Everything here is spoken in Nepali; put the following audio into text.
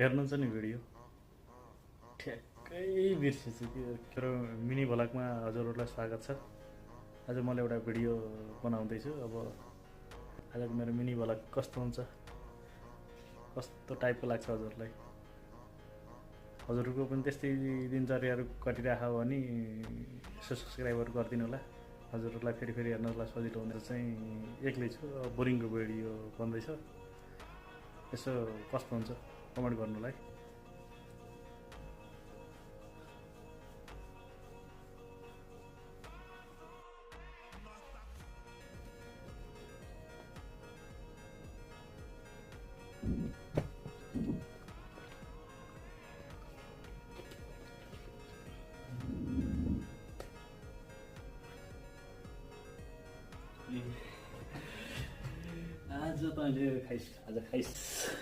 हेर्नुहुन्छ नि भिडियो ठ्याक्कै बिर्सेछु के अरे मिनी भ्लगमा हजुरहरूलाई स्वागत छ। आज मैले एउटा भिडियो बनाउँदैछु। अब आजको मेरो मिनी भ्लग कस्तो हुन्छ, कस्तो टाइपको लाग्छ हजुरलाई, हजुरको पनि त्यस्तै दिनचर्याहरू कटिरहेको भने यसो सब्सक्राइबर गरिदिनु होला। हजुरहरूलाई फेरि फेरि हेर्नलाई सजिलो हुनेछ। चाहिँ एक्लै छु, बोरिङको भिडियो बन्दैछ, यसो कस्तो हुन्छ कमेन्ट गर्नुलाई। आज तैँले खाइस्, आज खाइस्।